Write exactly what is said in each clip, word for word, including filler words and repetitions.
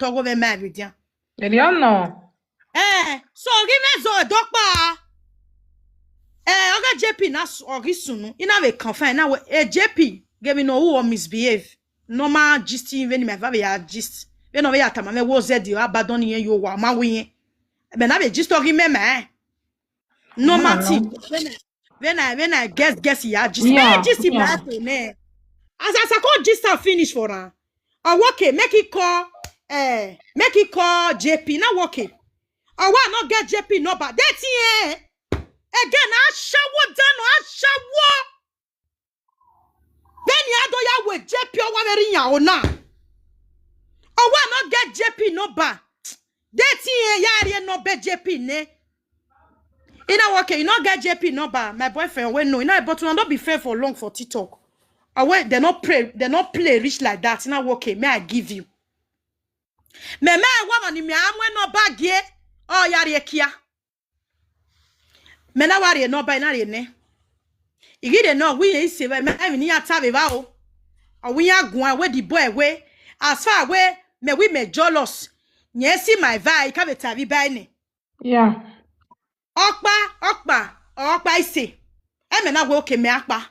togo me my video. Eri ono. Eh, so give me zo dokpa. Eh, oga J P na s- ogi sunu. Ina we confine na we eh, J P. Give me no who misbehave. No ma gist in when my vave ya gist. When no we atama me wo zedi abandon yen yo wa ma we yen. Be na be gist ogi me me. No No, matter. no. When I when I when I guess guess ya gist. Yeah, Me gist in yeah. my me. As I go gist and finish for her. Oh, okay, make it call eh make it call J P. Now okay. Oh, why not get J P number? That eh. Again, I shower down, I shower. Then you do ya with J P or whatever in your own now. Oh, why not get J P number? That eh ya no be J P ne. You know okay, you not get J P number. My boyfriend will know. You know, but we not be fair for long for TikTok. I wait, they not pray, they not play rich like that. You know okay, may I give you? Me me wa ni me amwe no bag ye. Oh ya re kia. Me na wa re no ba na re ne. Igi de no wi ye se we me mi ni ata be ba o. Awi ya gun we the boy we. As far we me we me jealous. Nye si my vibe ka be tabi ba ni. Yeah. Okpa, okpa, okpa ise. E me na we okay me akpa.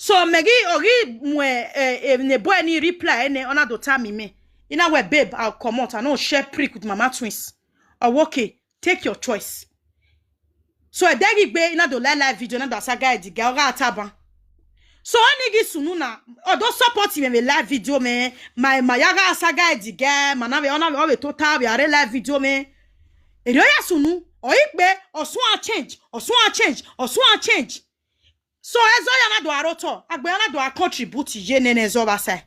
So megi ogi mwe eh, eh, ne boy ni reply ne ona do tell me me. Ina we babe, I'll come out. I no share prick with mama twins. Oh okay, take your choice. So I degi gbe ina do live live video na do asaga di ga oga ataban. So onigi sunu na odo support me me live video me. My my yaga asaga di ga mana we ona we total we are live video me. Eri oya sunu, oyi pe osun a change, osun a change, osun a change. So ezo ya na do aroto, agbe ya na do a contribute ye nene zo ba se.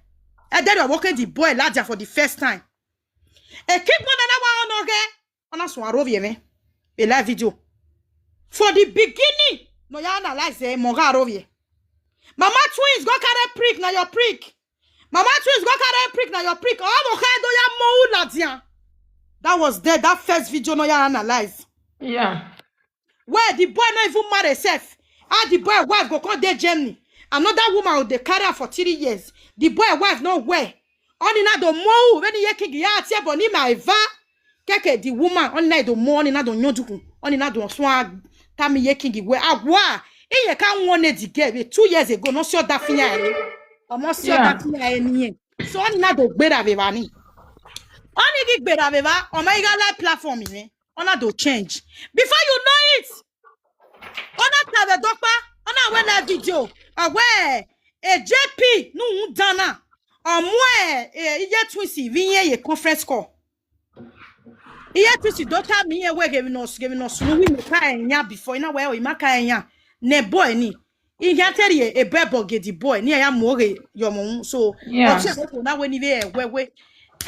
E de do woke the boy laja for the first time. E kick mo na na wa ono ge, ona sun arovie me. A live video. For the beginning, no ya analyze e mo ga arovie. Mama twins go carry prick na your prick. Mama twins go carry prick na your prick. Oh mo ka do ya mo ladia. That was there. That first video no ya analyze. Yeah. Where the boy not even marry self. How the boy wife go come dey Germany. Another woman will dey carry her for three years. The boy wife no where. Only na do mo when ye king ya tie boni my va. Keke the woman only na do mo only na do nyoduku. Only na do swa tami ye king we agwa. Iye ka one the girl two years ago no sure that finya. Almost sure Yeah. That finya ni. So only na do gbera be bani. Only the gbera be ba. O my ga live platform ni. Ona do change. Before you know it, ona tabe dokpa, ona we na video. Awe, e J P nu dana. Omwe, e iye twisi viye ye conference call. Iye twisi dota mi ye we gave us gave us nu we me ka enya before ina we o ima ka enya. Ne boy ni. Ihe teri e bebo ge the boy ni ya mo ge yo mo so Yeah. Oche ko na we ni ve ewe we.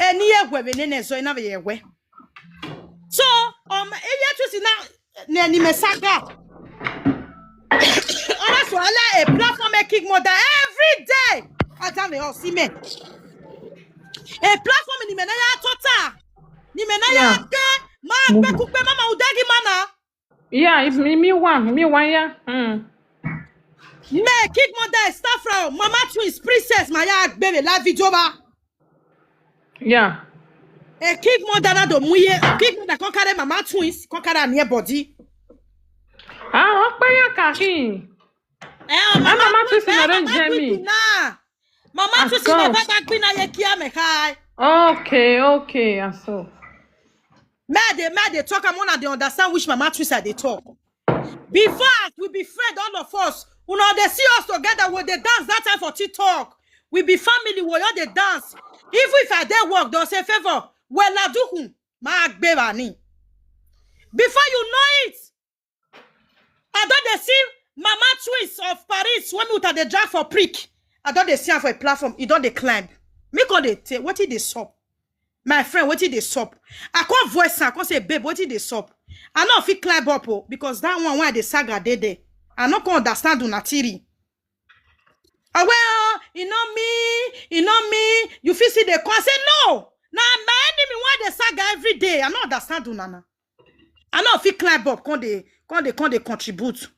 E ni ewe ve nene so ina ve ewe. So um iye twisi na ne ni me saga. Ona so ala a platform e kick mother every day. Ata me o si me. A platform ni me na ya tota. Ni me na ya Yeah. ke ma pe ku pe mama udegi mana. Yeah, it's me, me one, me one, yeah. Mm. Me kick mother stuff from mama twins princess ma ya gbere la video ba. Yeah. E kick mother na do muye. Kick mother kon carry mama twins kon carry near body. Ah, okpa ya kakin. Eh, Mama twins na eh, don mama jẹ twins mi. Na. Mama Ah, twins so. Na baba gbin na ye kia me kai. Okay, okay, I saw. Me dey me dey talk am una dey understand which mama twins I dey talk. Before as we be friend all of us, una dey see us together we dey dance that time for TikTok. We be family we all dey dance. Even if I dey work don say favour well adukun ma gbera ni. Before you know it, I don dey see mama twins of Paris when me with her dey drag for prick. I don dey see am for a platform. E don dey climb. Me come dey tell wetin dey sup. My friend, wetin dey sup? I come voice am, I come say, babe, wetin dey sup? I no fit climb up o because that one wey I dey saga dey there. I no come understand una theory. Oh well, e no me, e no me. You fit see dey come say no. Na my enemy wey dey saga every day. I no understand una na. I no fit climb up, come dey come dey come dey contribute.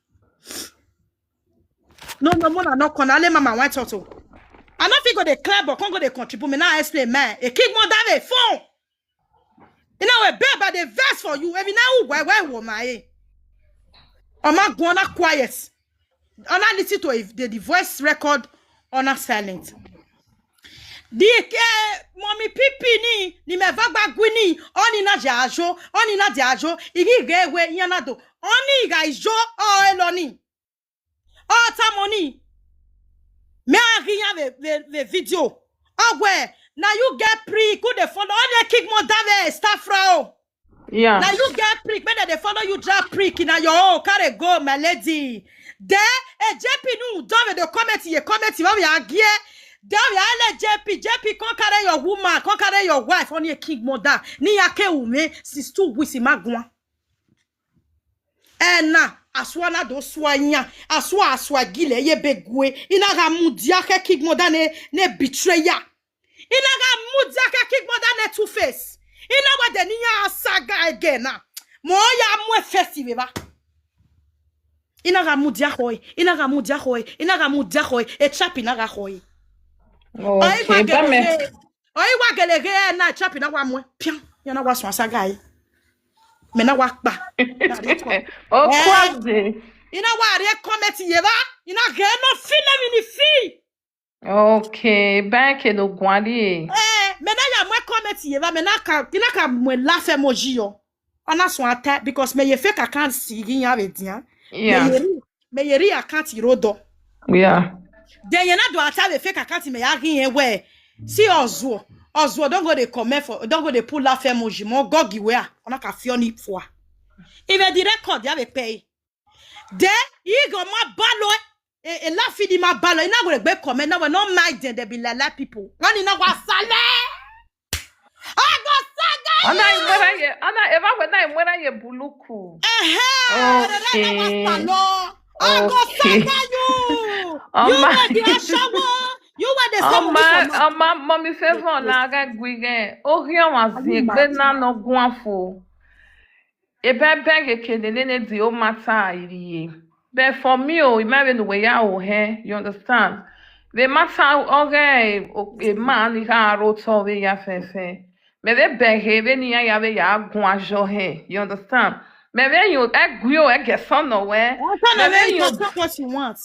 No, no, mona no come. Ale mama wan talk to. I no fit go dey climb but come go dey contribute. Me now explain, man. A kick more than a phone. You know, a babe, I dey vex for you. Every now, why, why, why, my? Oma gonna quiet. Ona listen to a, the, the voice record. Ona silent. The eh, mommy pipi ni ni me vagba gwini. Oni na jajo. Oni na jajo. Igi gewe yana do. Oni ga ijo. O eloni. O tamoni. Me agi ya ve ve ve video. Ogwe. Na you get prick. Who dey follow? Oni kick more than a staff row. Yeah. Now you get prick, make dem dey follow you drop prick. Now your own carry go, my lady. There, a J P no done with the comment, you comment, you have your gear. There we are, let J P, J P, come carry your woman, come carry your wife on your king mother. Ni ya ke ume, since two weeks in Magua. Ena, aswana do swanya, aswa aswa gile ye begwe. Ina ga mudia ke king mother ne ne betrayer. Ina ga mudia ke king mother ne two face. Ina wa de ni ya saga again na. Mo ya mo face we ba. Ina ga mudia hoi, ina ga mudia hoi, ina ga mudia hoi. E chapi na ga hoi. Okay, ba me. Oi wa gele ge na chapi na wa mo. Pian, ya na wa swan saga yi. Me na wa pa. O kwazi. Ina wa re comment ye ba. Ina ge no feel me ni feel. Okay, back in Ogwadi. Eh, me na ya mo comment ye ba, me na ka, ina ka mo laugh emoji yo. Ona so ata because me ye fake account si gi ya be dia. Yeah. Me ye ri, me ye ri account rodo. Yeah. Then you not do ata be fake account me ya gi ye we. See Ozuo. Ozuo don't go dey comment for, don't go dey pull laugh emoji mo go gi we. Ona ka fi oni for. If the record ya be pay. Then you go ma balo. E e laugh di ma balo. Ina go dey comment na we no mind them, they be like like people. When you know what sale. I go saga. Ana imwera ye, ana eva we na imwera ye buluku. Ehe. Okay. I go Okay. saga you. Oh You my. Were the ashawo. You were the same Ọma woman. ọma mọmi favour na aga gwige ohi ọma zi egbe na no guafo. Ebe beg ekene ne ne di o mata iriye. But for me o, imagine we ya o he, you understand? The matter oge a man ha aro to we ya fefe. Me be beg he be ni ya ya be ya gun ajo he, you understand? Me be yo egwi o ege so no we. I can't Me let be you yo talk what you want.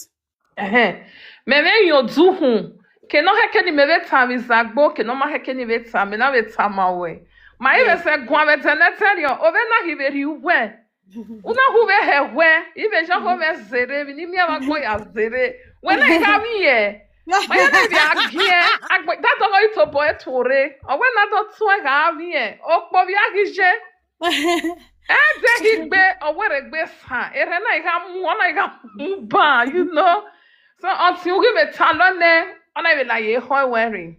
Ehe. Me me yo du hu. Ke no he ke ni me be ta mi zagbo, ke no ma he ke ni be ta mi na be ta ma we. Ma ibe se gwa be tene tene o, o be na hi be ri we. Una hu be he we, ibe ja ho be zere, mi ni mi aba ko ya zere. We na ga mi ye. Ma ya na bi agie, agbe da do go ito bo e tore. O we na do tu e ga mi ye. O po bi agije. Ede higbe, owere gbe sa, ere na iga mu, ona iga mu ba, you know. So until we be talone, ona we la ye ho wearing.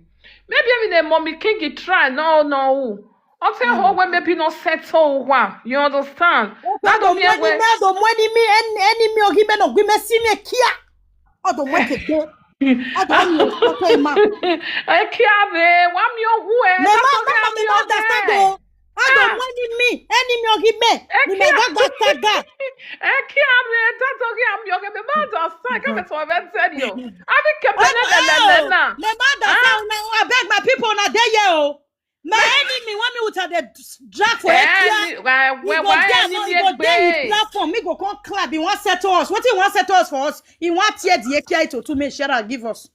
Maybe even the mommy king he try, no, no. Until ho we maybe no settle wa, you understand? That don't mean we Na do mweni mi en enemy o hime no gwi me si me kia. O do mwe ke de. O do mi o ko ma. E kia be, wa mi o hu e. Me ma ma ma me ma understand o. O do mweni mi enemy o hime. Ni me ga ga saga. E kia be, that don't get me okay, me ma understand. Come to a very serious. I be ke be le le le na. Me ma understand. I beg my people na dey here o. My enemy want me with the drag for ekia. Why He go there, no, he go there, he platform. Me go come clap. He want settle us. What he want settle us for us? He want tear the ekia to to me share and give us.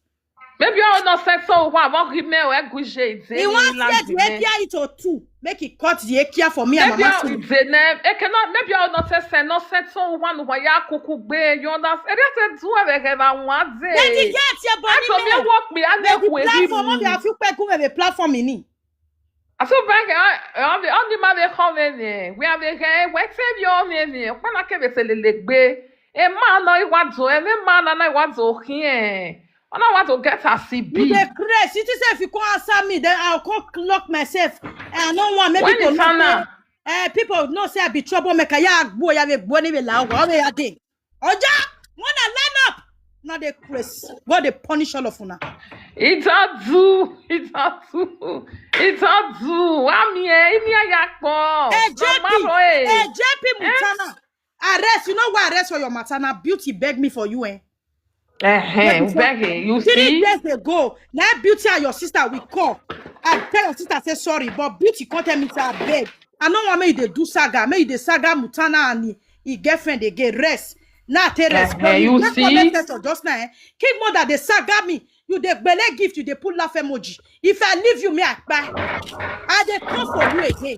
Maybe I will not settle one. What he may wear guje. He want tear the ekia to two. Make he cut the ekia for me and Maybe mama I too. will say no. It cannot. Maybe I will not say say no settle one. Why ya kuku be? You understand? It is a do whatever one day. Then the get your I body me now. Walk me and Then make the we platform, no be give. a few people go with the platform in it. I so beg. I I the only man they come in here. We have a guy. We tell you all in here. When I came to the leg be. A man no he want to. A man no he want to here. I don't want to get a C B. You dey craze. You think say if you come answer me, then I'll come lock myself. I no want make When people it's know Anna. Say, eh, people know say I be troublemaker. Yeah, boy, I be born even loud. What we are dey? Oja, when I line up, now they craze. God they punish all of una. It's a do. It's a do. It's a do. I'm here. In here, yakpo. Hey, J P, Mama, hey, eh. J P Montana, arrest. You know why arrest for your matter? Now beauty beg me for you, eh? Eh, Beauty, beg you three see. Days ago, now Beauty and your sister will call. I tell your sister say sorry, but Beauty come tell me say abeg, I no want make you dey do saga, make you dey saga Mutana and he, he girlfriend again. Rest. Now I take rest. Eh, But you you get see. Comment section just now. Eh? King mother dey saga me. You dey gbele gift, you dey put laugh emoji. If I leave you, me I kpai. I dey come for you again.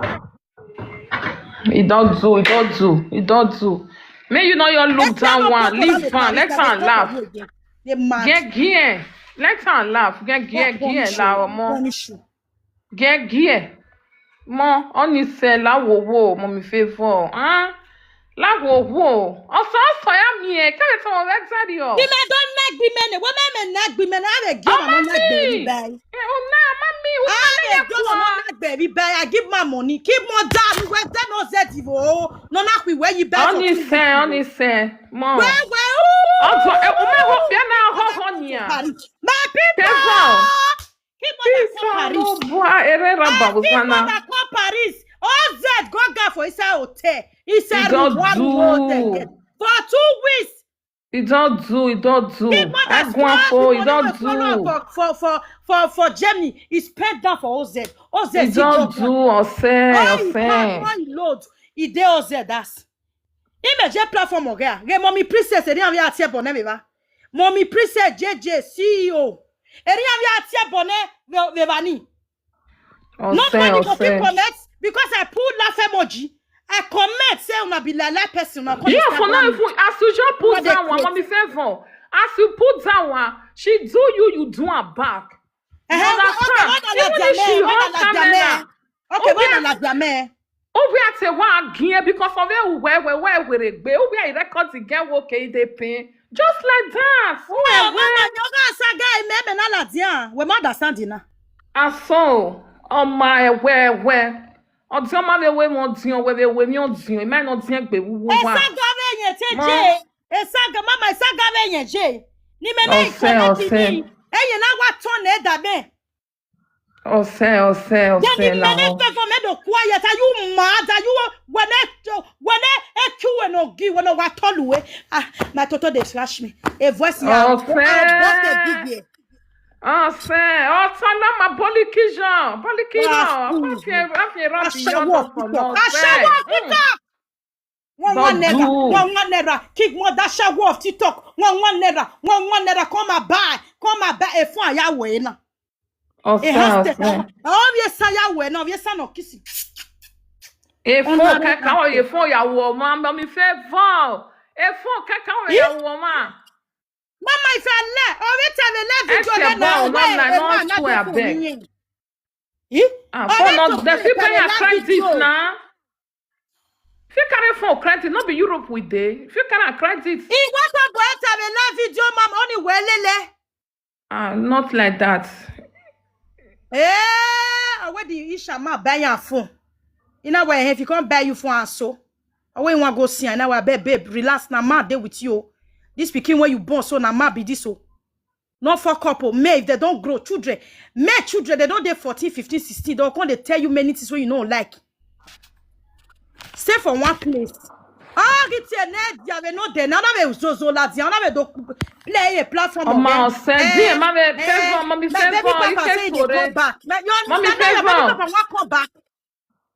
E don do, e don do, e don do. Make you no your look Let's not down one, talk about leave the van, Paris. let I am dey come laugh. For you again. Dey mad. Get gear, let am laugh. Get gear, God gear punish la you. omo. Punish you. Get gear. Mo, honestly, la wo wo, mommy favor. Ah, la wo wo. Also, also, ya mi e. Kare to mo vex ari o. Be me don nag be me ne. What me me nag be me ne? I dey give Oh, am nag be mommy. Bye. Eh, oh, na, mommy, oh, I na dey ya give am kwa. nag be Bye. I give my money. Keep more down. We dey no zet ivo. No na we where you buy for Honestly, two people. Honestly, mo. Well, well. Also, eh, oh, me hope ya na ho ho nia. Paris. My people. Favor. Keep on Peace, come Paris. no boy, ere ramba Ah, keep usana. on come Paris. O Z go go for inside hotel. Inside E don room, one do. room hotel. For two weeks. E don do, e don do. Big mother Aguafo, e spend don money for, do. for, for, for, for Germany. He spent that for O Z. O Z E still don drop do, down. Ose, All he can, Ose. all he load. He dey O Z, that's. He may just platform oga. Ge mommy princess, eri avi ati ebone mi ba. Mommy princess J J, C E O. Eri avi ati ebone ve- vevani. Not Ose, when you go fit Ose. Comment because I put laugh emoji. I comment say una be like like person. Una come Yeah, start for now, one. If we, as you just put What they that one, create. Mommy favor. As you put that one, she do you, you do her back. You Eh, okay, understand? okay, Even if she okay, on okay, camera, okay, Obi when at- I like me. Obi at a one again because of where we where we where we be. Obi I record the girl okay the pain. Just like that. Oh, mama, you guys are guy me me na la dia. We ma understand na. Aso, on my where where. Ọdún ọmọ bẹ wé wọn dín ọwẹ́ bẹ wé mi ọdún ẹ má iná dín ẹgbẹ́ wúwo wá. Esaga ve yen te je. Esaga mama esaga ve yen je. Ni me na Ose, ikole ti Ose. ni. Eye na wa ton e da be. Ose, Ose, Ose Then the làwọn. Minister for me do quiet. Are you mad? Are you when e when e eku we no gi we no wa tolu we. Ah, my toto dey scratch me. A voice ya. Ose. I'll bust a big ear. Ose, Ose lọ́mọ bọ́líkì Jean, bọ́líkì Ah, Jean. mm. Ọkọ fi ẹ fi ẹ rán bí Aṣẹ́wó yọ̀dọ̀ púpọ̀. pọ̀ náà. Aṣẹ́wó púpọ̀. One one naira, Don't do. One one naira. Kick mother shower of TikTok. One one naira, one one naira. Come and buy, come and buy a phone. Ayawo ena. A Ose, hashtag. Ose. Oh yes, ayawo ena. Yes, no kissing. Efo Ọ̀nà kẹ́kọ̀ọ́, efo ìyàwó ọmọ, ọmọ mi fẹ́ vọ́. Efo kẹ́kọ̀ọ́ Yes. ìyàwó ọmọ. Mama, if I let, or wait till I let video Ese then ball, I no, wear na a no man, swear, not go for abeg. me. Eh? Ah, Or for wait no, to the put it people on ya that credit video. Now. If you carry phone credit, not be Europe with day. If you carry credit, He want to go and have a live video, mama, only well lele. Ah, not like that. Eh, where the Isha ma buy your phone? You know where if you can't buy you phone and so. Away you want go see and now I bet babe, relax now, ma dey with you. This pikin where you born so now ma be this so. No fuck up, oh, may if they don't grow children, may children they don't dey fourteen, fifteen, sixteen, they'll come they tell you many things when you know like. Stay for one place. Ah, get your net, you have no day. None of it zozo la, none of it don't play a platform. Ọmọ Again. Ose, díẹ̀ má bẹ Eh, favor, ọmọ mi my baby favor, papa ike say they go sọ̀rẹ́. Back. My, your, Mommy my, my, my favor. Papa won't come back.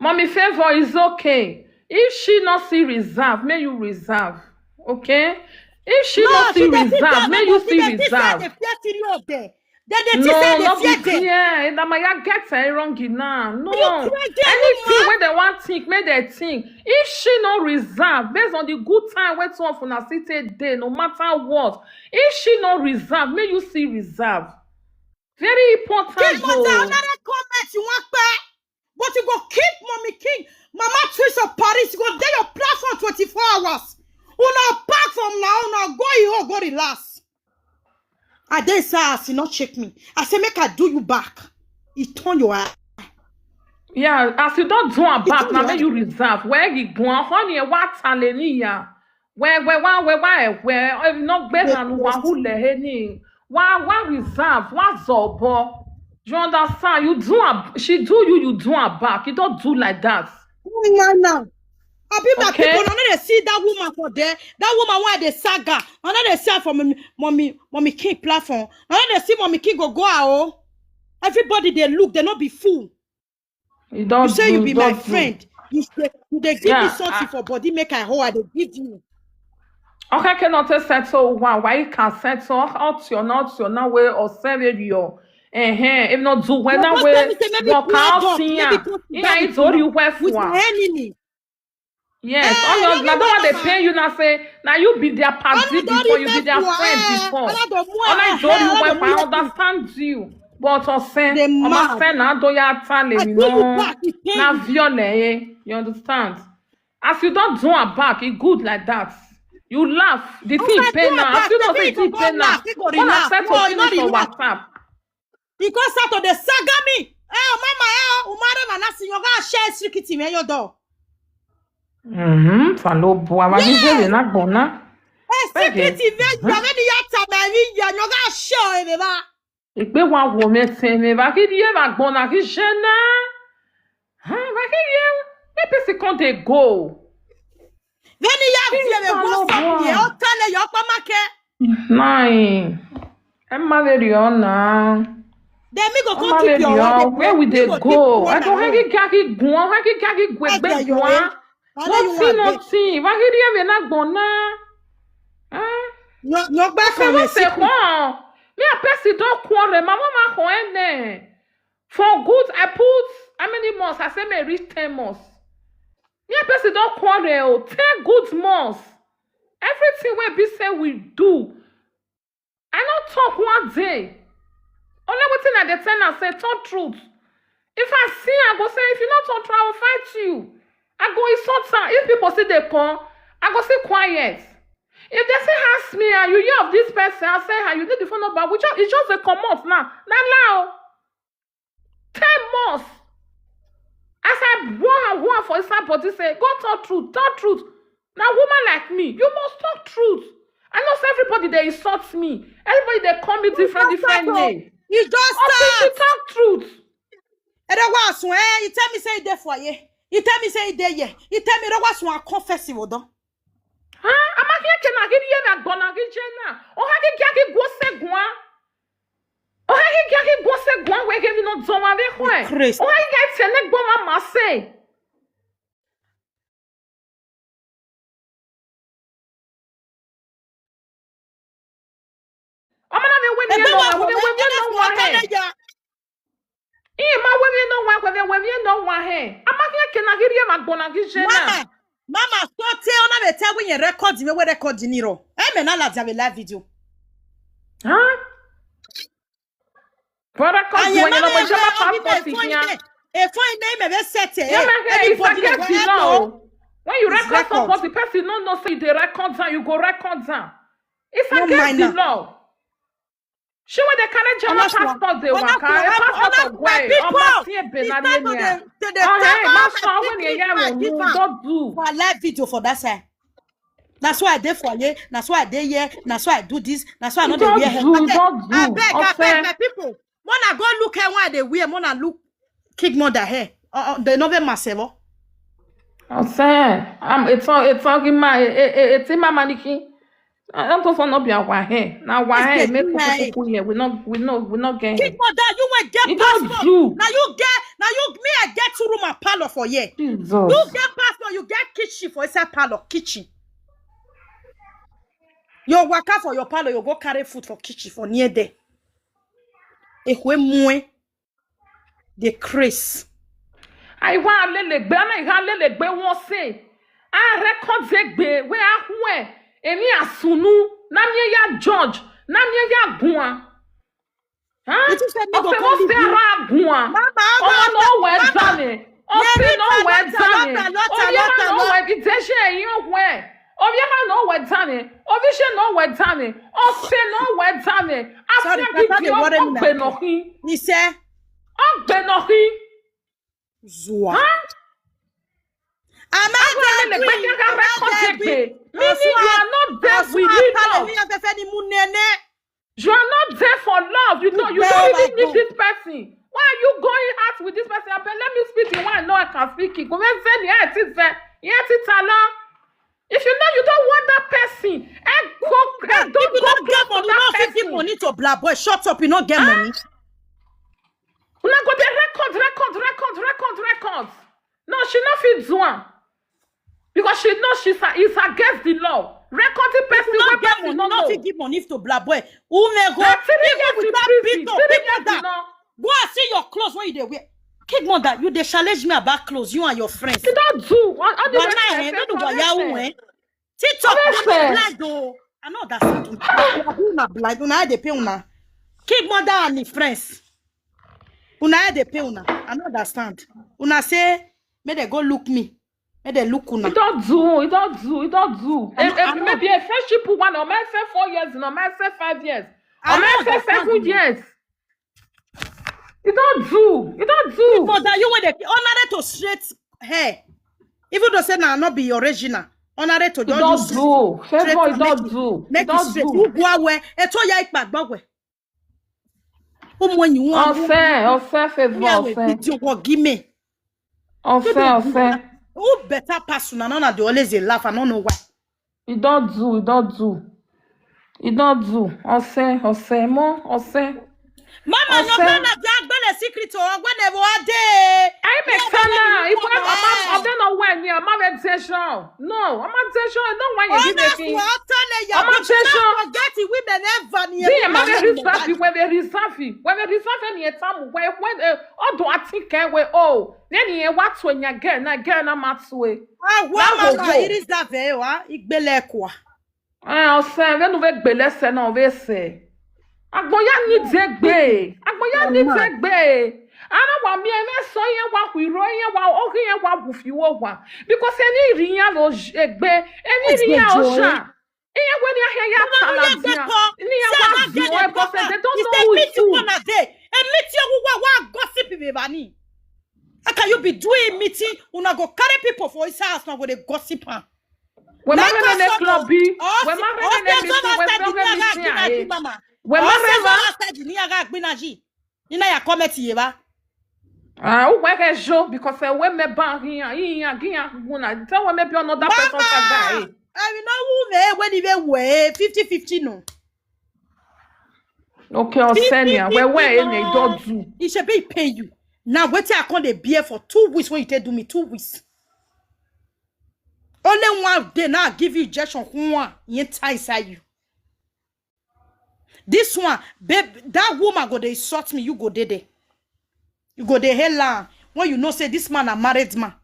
Mommy favor is okay. If she not see reserve, may you reserve. Okay? If she No, not see she dey fit reserve, tell may me, you she see dey fit say reserve. They fear serious there. They they think No, say they not fear be them. Fear. That my ya get her wrong now. No. You crazy Anything woman. Where they want think, may they think. If she not reserve, based on the good time where two of una sit a day, no matter what. If she not reserve, may you see reserve. Very important. Keep on Oh. down, another comment you want back. But you go keep Mommy King, Mama Twist of Paris. You go there your platform twenty-four hours. Una pack from now, una go you go relax. I dey say as you not check me. I say make I do you back. He turn your eye. Yeah, as you don't do a He back, turn now your may eye. You reserve. Where you go on, honey, what talenia? Where, where, where, where, where, where, eh, not better Yes, than yes. Wahoo Leheni. Why, why reserve? Why zobo? You understand? You do a, she do you, you do a back. You don't do like that. No, no. Abi my people, I no dey see that woman for there. That woman wey I dey saga. I no dey see her for mommy, mommy, mommy King platform. I no dey see mommy King go go her o. Everybody dey look, they no be fool. You say you be my friend. You dey, you dey give me something for body, make I hold, I dey give you. Okay, cannot settle one. Why you can settle out your not your now way or sell it your eh eh if not do when that way. But how see ya? Ina itori you where for? Yes, all your na the one they pay you now say now you be their party before, you be their friend before. All I told you when I understand you, but I say I'm a friend now do ya tale me no na viole eh. You understand? As you don't do her back, it good like that. You laugh, the thing pay now. As you don't say the thing pay now, all I said to finish for WhatsApp. Because Saturday saga me. Eh, mama, eh, umare manasi yoga share secret me your door. Mhm, falo bo awa ni jere na gbona. Eh, secret me ya me ni ya ta me ni ya yoga share me ba. Igbe wa wo me se me ba ki die ba gbona ki jena. Ha, ba ki die. Me pesi kon de go. Veni ya vie me go stop here. O tale yo pa make. Nine. Emma dey on now. Then me go come keep your word. Where we dey go? I don't have to carry guan. I can carry gwe gwe guan. What's nothing? Why did you have na gbona? Huh? No, no back on the secret. Me a person don't quarrel. My mama ho ene. For good, I put how many months? I say me reach ten months. Me a person don't quarrel. Ten good months. Everything we be say we do. I not talk one day. Only wetin I dey tell am say talk truth. If I see, I go say if you not talk truth, I will fight you. I go insult am. If people say they come, I go say quiet. If they say ask me, and you hear of this person, I say, how you need the phone number? We just, it's just a come out now. Now, now. Ten months. As I warn and warn for inside body say, go talk truth, talk truth. Now, woman like me, you must talk truth. I know say everybody they insult me. Everybody they call me different, different name. You just start. Talk truth. And then what? Eh? You tell me say they for you. You tell me say they yeah. You tell me that was one confess you though. Ha, amaghị eke na gị ihe na gbọ na gị jee na. Ọ ha gị gị gị gwose gwa. Ọ ha gị gị gị gwose gwa wee gị no dzọ ma ve hwe. Ọ ha gị gị tene gbọ ma ma se. Ọ mana ve we mi no wa, we we mi no wa he. Ii ma we mi no wa, we we mi no wa he. Amaghị eke na gị ihe na gbọ na gị jee na. Mama, mama, so te ona me te we record me we record ni ro. E me na la dia we live video. Huh? For record you when you know my jama passport here. E fine me me be set e. Yeah, man, hey, it's against the law. When you record something, the person no know say they record down, you go record down. It's against the law. She when they carry German passport, they work. A passport of way. Oh, my dear, be not in here. Oh, hey, my son, when you hear me, don't do. For live video for that side. That's why I dey for here. That's why I dey here. That's why I do this. That's why I know they wear hair. Don't do, don't do. I beg, I beg, my people. Mona go look at why they wear. Mona look kick mother hair. Uh, uh, they no be masevo. I say, I'm. It's all. It's all in my. It's in my mannequin. I don't know for no be our hair. Now why hair make people here? We not. We not. We not get. Kick mother. You will get passport. Now you get. Now you me. I get two room and parlor for here. Jesus. You get passport. You get kitchen for inside parlor kitchen. You waka for your parlor. You go carry food for kitchen for near there. Ekwe mue. The Chris. I want a lele gbe. I want a lele gbe. Won say. A record egbe we a hwe. Emi asunu. Na mi ya judge. Na mi ya gua. Huh? Ofe mo se ra gua. Omo no we dame. Ofe no we dame. Oye no we dame. Iteje yin we. Oviera no we dame. Ovishe no we dame. Ose no we dame. Afia gidi ogbe no hin. Ni se. Ogbe no hin. Zua. Huh? Amanda Queen, Amanda Queen. Meaning you are not there with me now. You are not there for love. You don't, you don't really need this person. Why are you going out with this person? Abeg, let me speak the one I know I can speak it. Go and say the I think say. Ìyẹn ti tà lọ. If you know you don't want that person, ẹ go, ẹ don't You go don't get close to money, that no fit give person. Money to black boy. Shut up, you no get money. Una go dey record, record, record, record, record. No, she no fit do am. Because she know she's a, it's against the law. Recording person You wey no get person money, no no know. Fit give Money to black boy. Who may go Na three even years in without prison, beat up, three big years mother. in law. Go and see your clothes when you dey wear. King mother, you dey challenge me about clothes, you and your friends. You don't do. All, all the Wala rest eh, I no said do for wayawu rest. eh. TikTok, Honest una eh. Blind o. I no understand. Una blind, una eye dey pain una. King mother and him friends. Una eye dey pain una. I no understand. Una say, make they go look me. Make they look una. You don't do. You don't do. You don't do. I Eh, no, eh, I no. Maybe a friendship one or my say four years, no, my say five years, I or my no say understand seven o. Years. You don't do. You don't do. Mother, you wey dey honorary to straight hair. Even though say na no be original, honorary to You just don't use do. straight Favor, you and make don't it, do. You make it don't straight. do. Who go away? Eto ya ikpa gbogwe. Ụmụ enyi nwa. Ọsẹ, ọsẹ, favor, Yeah, we ọsẹ. Video go give me. Ọsẹ, ọsẹ. Who better pass una? None dey always dey laugh. I no know why. You don't do, you don't do. You don't do. Ọsẹ, ọsẹ, mo, ọsẹ. Mama, your Ọsẹ. friend na dey agbele secret o. When they were there. Anyị mechana, ibu ama ọdị na nwaanyị ama rejection. No, ama rejection, no nwaanyị dị Honest, making. we are telling you, Ama but you rejection. Forget it, women ever near Di you, ama women reserve, never. When we reserve, when we reserve any time, when when uh, all do I think eh, we oh, then he what when you again, again I'm at way. Ah, That woman, go na go. It is that very wa. Igbele kwa. Ah, ọsẹ, venu ve gbele se na ve se. Agboya ni degbe. Agboya ni degbe. Ana wa mi eme so yen wa hwiro yen wa ohi yen wa wufi wo wa. Because any ri yan lo egbe, any ri yan o sha. Iye we ni ahe ya tala dia. Ni ya wa zi o e bose, they don't know who is who. Meet you one day. And meet you who wa gossip me bani. How can you be doing meeting? Una go carry people for his house now go dey gossip am. We ma Like rere ne us club some bi. us- We ma rere us ne some meeting. We of us ma said rere ni aga meeting gbina aye. ji mama. We ma Us rere. some of us said ni aga gbina ji. Ni na ya comment ye ba. Ah, o wa ke jo because eh, we me ba hin ya, hin ya, hin ya guna. Tell we me be another person Mama. saga eh. I will not who me when he be we fifty fifty no. Okay, Osenia, we we e ne don't do. He should be pay you. Now wait till I come dey bear for two weeks when you take do me two weeks. Only one day now I give you injection one enter inside you. This one, babe, that woman go dey insult me, you go dey there. You go dey hail am when you know say this man a married man.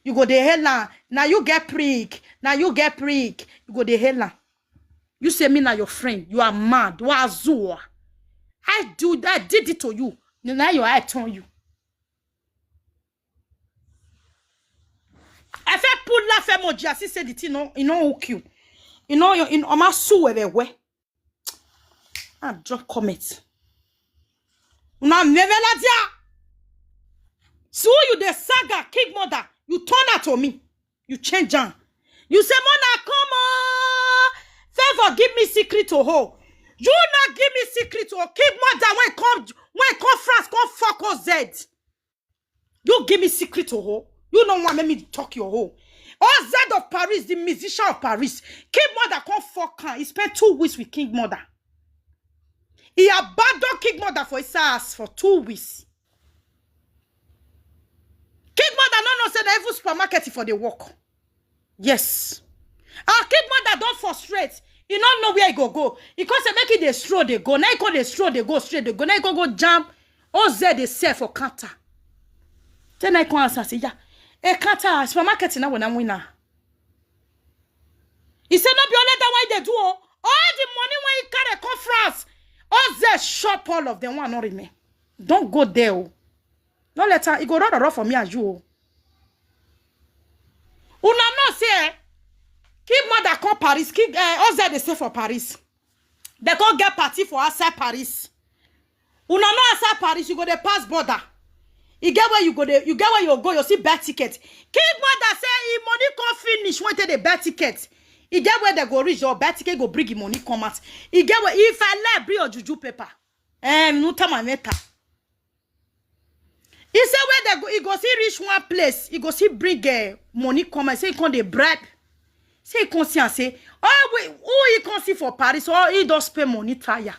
You go dey hail am. Now you get prick. Now you get prick. You go dey hail am. You say me na your friend. You are mad. You are azua. I do I did it to you. Now your eye turn you. I feel pull laugh emoji. I see say the thing no, you know hook you. You know you in Oma sue where. I drop comment. Una never la dia. So you the saga king mother. You turn her to me. You change her. You say, Mona, come on. Favor, give me secret to hold. You not give me secret to hold. King mother when come when come France, come fuck us Z. You give me secret to hold. You know what make me talk your hold. All Z of Paris, the musician of Paris. King mother come fuck her. He spent two weeks with king mother. He abandoned king mother for his ass for two weeks. King mother no no say na even supermarket for the work. Yes. Our king mother don't frustrate. He no know where he go go. He come say make he dey stroll dey go. Now he come dey stroll dey go straight dey go. Now he come go jam. O Z dey sell for counter. Then I come answer say yeah. A counter supermarket now when I'm winner. He said no be only that way they do. Oh. All the money when he carry conference. O Z shop all of them one not remain. Don't go there. Oh. No let her. He go run around for me and you. Oh. Una no say eh, keep mother come Paris, keep uh, O Z dey stay for Paris. They go get party for outside Paris. Una no outside Paris, you go dey pass border. You get where you go dey, you get where you go, you see buy ticket. Keep mother say him money come finish when they buy ticket. You get where they go reach your buy ticket go bring him money come out. You get where if I like bring your juju paper. Eh, no time I matter. He say where they go, he go see reach one place, he go see bring uh, money come and say he come dey bribe. Say he come see and say, oh, wait, who he come see for Paris? Oh, he don spend money tire.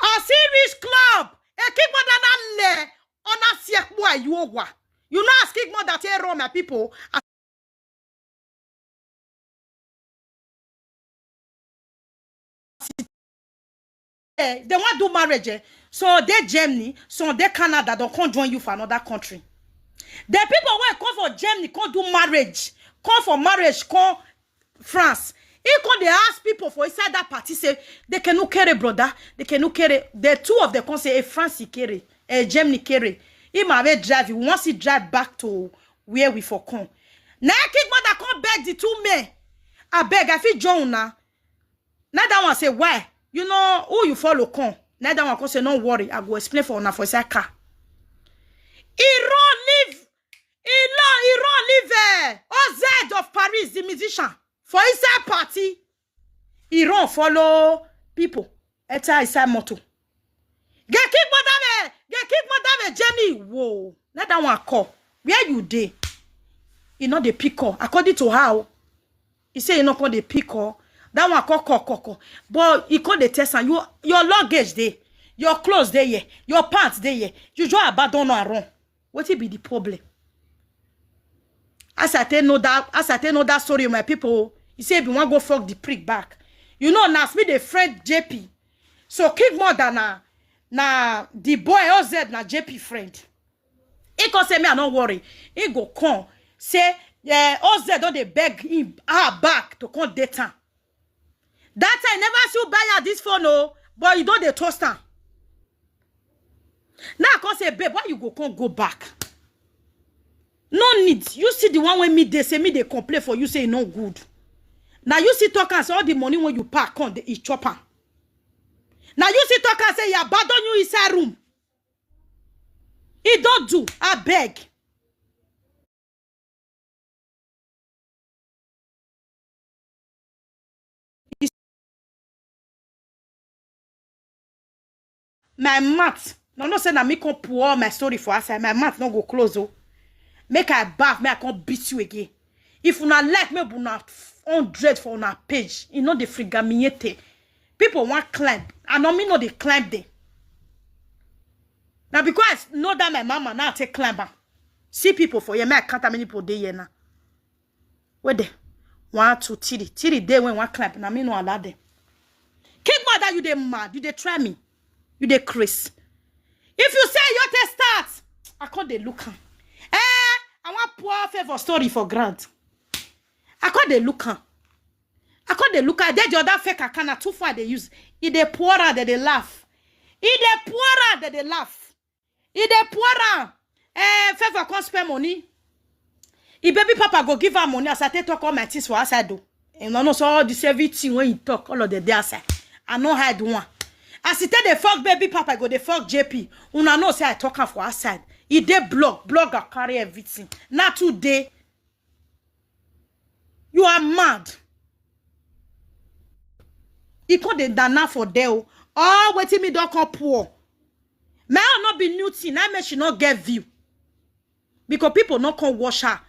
I see reach club. A kick mother na le. Ona siek boy you owa. You know as kick mother take run my people. Eh, they want do marriage. Eh? So they Germany, so they Canada, don't come join you for another country. The people who come for Germany, come do marriage, come for marriage, come France. He come they ask people for inside that party, say, they can no carry brother, they can no carry. The two of them come say, a France he carry, a Germany carry. He might be drive, he wants to drive back to where we for come. Now kick mother come beg the two men. I beg, I feel John now. Now that one say, why? You know who you follow come. Now that one come say, no worry, I go explain for una for inside car. He run leave, he run, he run leave uh, O Z of Paris, the musician, for inside party. He run follow people, enter inside motor. Get kick mother me, get kick mother me, Germany. Whoa, let that one call. Where you dey? He not the pick up. According to how he say he not call the pick up. That one call call call call. But he call the test and you your luggage dey, your clothes dey here, your pants dey here. You just abandon and run. What it be the problem? As I tell know that, as I tell know that story, my people, he say if you want go fuck the prick back, you know, now me the friend J P. So kick mother na na the boy O Z na J P friend. He come say me I no worry. He go come say yeah, O Z don dey beg him her back to come date am. That time never see you buy her this phone oh, but you don dey toast am. Now I come say babe, why you go come go back? No need. You see the one when me they say me they complain for you say e no good. Now you see talk and say all the money when you pack on the e chop am. Now you see talk and say you abandon you inside room. E don do, I beg. My mouth. No, no say na me come pour all my story for outside. My mouth no go close oh. Make I baff, make I come beat you again. If una like me, una hundred for una page. You know the frigamiete. People want climb. I know me know they climb there. Now because I know that my mama now take climb am. See people for here, me I count how many people dey here now. Where they? One, two, three. Three day when one climb, now me no allow them. Kick mother, you dey mad, you dey try me, you dey craze. If you say you take start, I can't dey look am. Eh, I want poor favor story for grant. I can't dey look am. I can't dey look am. Then the other fake account, na too far they use. If they pour out, they, they laugh. If they pour out, they, they laugh. If they pour am, eh, favor come spend money. If baby papa go give her money, as I take talk all my things for outside though. And I know so all this everything when you talk, all of the day outside. I no hide one. As he take the fuck baby papa, go the fuck J P. Una know say I talk am for outside. He dey blog, blog I carry everything. Not today. You are mad. He called the dana for there. Oh, wetin me don come poor. My own not be new thing. I make she not get view. Because people not come wash her.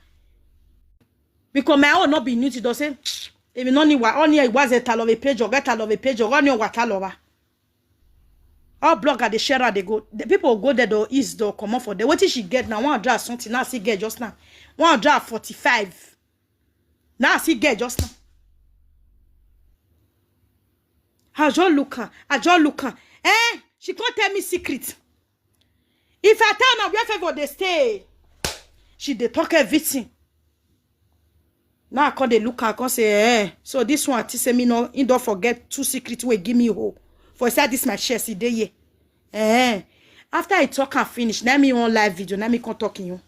Because my own not be new thing. They say, if you no need wa, only was a tal of a page or get tal of a page or only water lover. All blogger they share out, they go. The people go there, door is door come up for there. What did she get now? One hundred something. Now she get just now. One hundred forty-five. Now she get just now. I just look her. I just look her. Eh? She can't tell me secret. If I tell her where favor they stay, she they talk everything. Now I come dey look am, I come say, eh. So this one, I think say me no, he don't forget two secret wey give me hope. For inside this my chest, he dey here. Eh. After I talk and finish, now me on live video, now me come talk in you.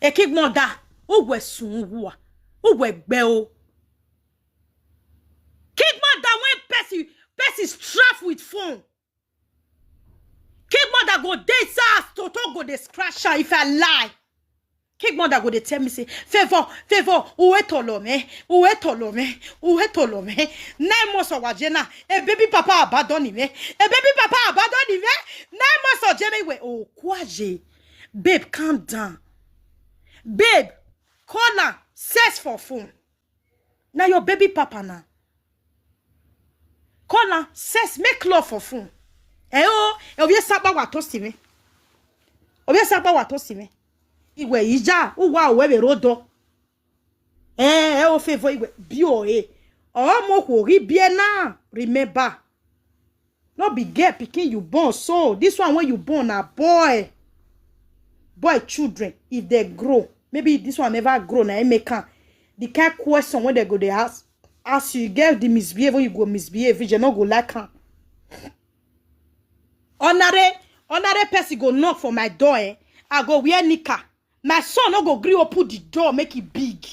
A kick mother, who was soon who, who were bell. Kick mother when person, person strapped with phone. Kick mother go dey inside house, Toto go dey scratch her if I lie. King mother go dey tell me say, "Favor, Favor, uwe tolo me, uwe tolo me, uwe tolo me." Nine months of wajena, a baby papa abandon me, a baby papa abandon me. Nine months of jeme we, oh, kwaje. Babe, calm down. Babe, call am, sex for phone. Now your baby papa now. Call am, sex, make love for phone. Eh oh, eh, obie sapa wa to si me. Obie sapa wa to si me. Iwe ija, uwa owe be rodo. Eh, eh, o Favor iwe, bi o e. Omo ko ri bi e na, remember. No be girl pikin you born, so this one wey you born na boy. Boy children, if they grow, maybe this one never grow, na im make am. The kind question wey they go dey ask, as you get the misbehave, you go misbehave, you no go like am. Honorary, honorary person go knock for my door, eh? I go wear knicker. My son no go gree open the door, make it big.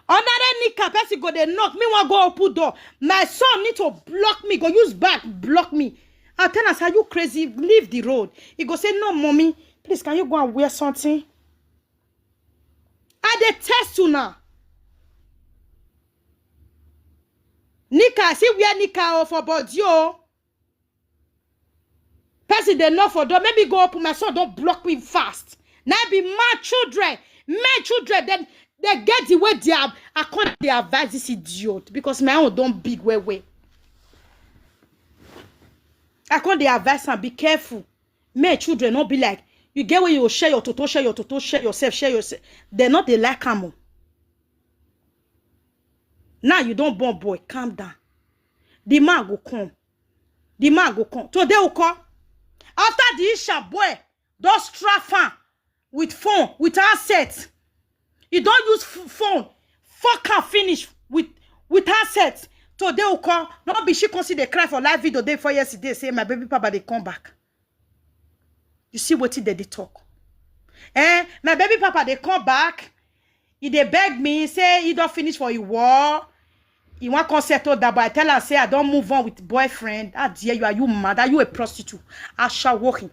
Honorary knicker person go dey knock, me wan go open door. My son need to block me, go use back block me. I tell am, "Are you crazy? Leave the road." He go say, "No, mommy, please, can you go and wear something?" I dey test you now. Knicker, I see wear knicker o for body o. Person dey knock for door, make me go open, my son don block me fast. Now be mad children, men children, then they get the way they are. I can't dey advise this idiot because my own don big well well. I can't dey advise am, be careful. Men children no be like, you get where you share your toto, share your toto, share yourself, share yourself. They not dey like am o. Now you don born boy, calm down. The man go come. The man go come. Today we call. After the Isha boy don strap am with phone, with asset. He don use f-, phone, fuck am finish with, with asset. Today we call. No be she come see dey cry for live video day before yesterday, say, "My baby papa dey come back." You see wetin dem dey talk? Eh, "My baby papa dey come back. He dey beg me, say he don finish for him war. He wan come settle down, but I tell am say I don move on with boyfriend." How dare you? Are you mad? Are you a prostitute? Ashawohin.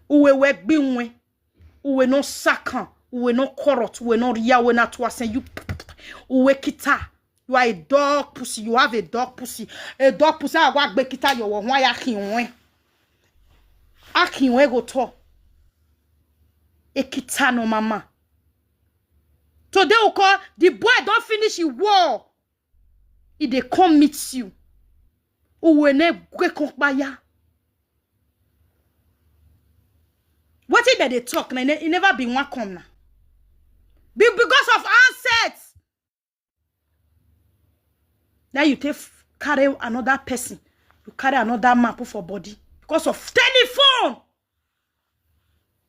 Uwe we gbinwe. Uwe no sakan. Uwe no korot. Uwe no ria. Uwe na tuasen. You. Uwe kita. You are a dog pussy. You have a dog pussy. A dog pussy. I wa gbe kita your one. Why akin we? Akin we go to. A kita no mama. Today we call the boy don finish his war. He dey come meet you. Uwe ne gwe kon kpaya. Wetin dem dey talk na, e ne-, e never be one come na. Be because of assets. Now you take f-, carry another person, you carry another man put for body because of telephone.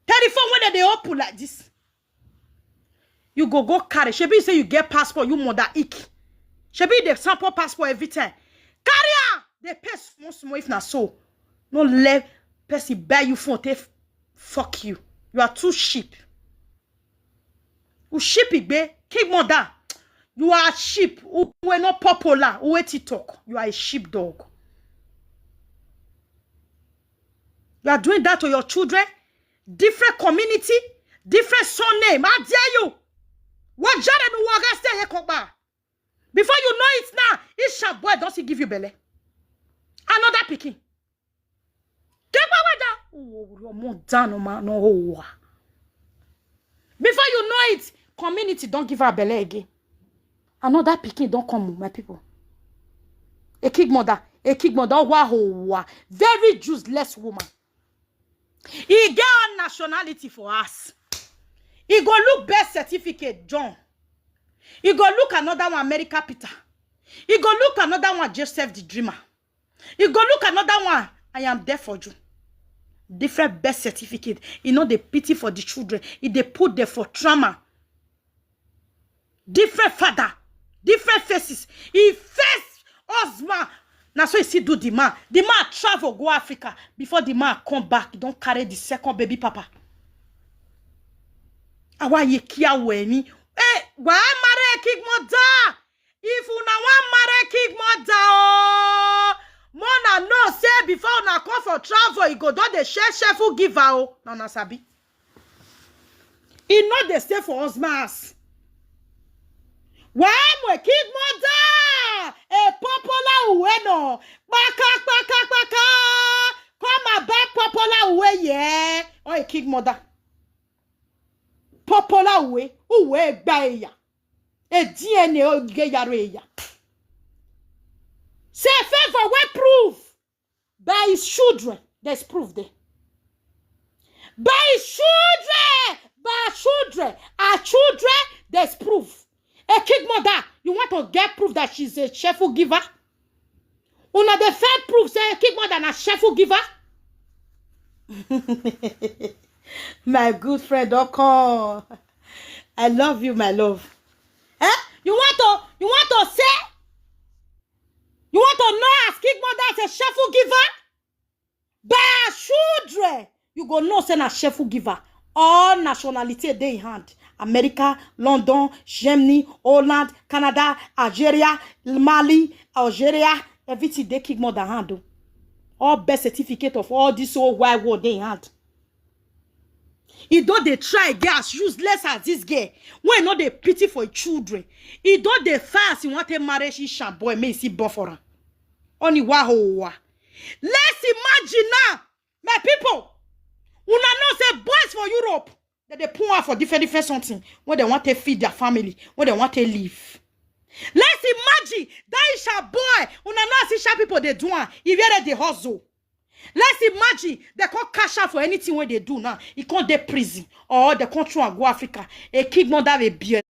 Telephone wey dem dey open like this. You go, go carry. Shebi you say you get passport, you mother ick. Shebi you dey sample passport every time. Carry am. Dey pay small, small if na so. No let person buy you phone, take f-, fuck you. You are too sheep. U sheep igbe, king mother. You are sheep. U-, we no popular. Uwe TikTok. You are a sheep dog. You are doing that to your children. Different community, different surname. How dare you? What jare nu wa ga stay here, Koba? Before you know it now, Isha boy don still give you belle. Another pikin. Kekwa weda. Oh, your mom down on my, no, oh. Before you know it, community don give her belle again. Another pikin don come, my people. A king mother, a king mother, wa ho wa. Very useless woman. He get all nationality for us. He go look birth certificate, John. He go look another one, America Peter. He go look another one, Joseph the Dreamer. He go look another one, I am there for you. Different birth certificate. He know the pity for the children. He dey put them for trauma. Different father, different faces. He first husband. Now so he see do the man. The man travel go Africa. Before the man come back, he don carry the second baby papa. Awa ye kia we ni. Eh, why marry king mother? If una wan marry king mother, oh, mona know say before una come for travel, e go don dey share shareful giver o. Na una sabi. E no dey stay for husband house. Why my king mother? A popular uwe no. Kpaka, kpaka, kpaka. Come and buy popular uwe, yeah. Or a king mother. Popular uwe. Uwe gba eya. A D N A oge yaro eya. Say favor wey proof by his children. There's proof there. By his children, by her children, her children, there's proof. A king mother, you want to get proof that she's a shareful giver? Una dey find proof say a king mother na shareful giver? My good friend don come. I love you, my love. Eh? You want to, you want to say, you want to know as king mother as a shareful giver? By her children, you go know say na shareful giver. All nationality dey in hand. America, London, Germany, Holland, Canada, Algeria, Mali, Algeria, everything dey king mother hand o. All birth certificate of all this whole wide world dey in hand. E don dey try get as useless as this girl wey no dey pity for im children. E don dey fast, e wan take marry Isha boy, make e see born for am. Oni wa ho wa. Let's imagine now, my people. Una know say boys for Europe, dem dey put am for different, different something wey dem wan take feed their family, wey dem wan take live. Let's imagine that Isha boy. Una know as Isha people dey do am. E wear the hustle. Let's imagine dem come catch am for anything wey dey do now. E come dey prison or dem come throw am go Africa. A king mother will be a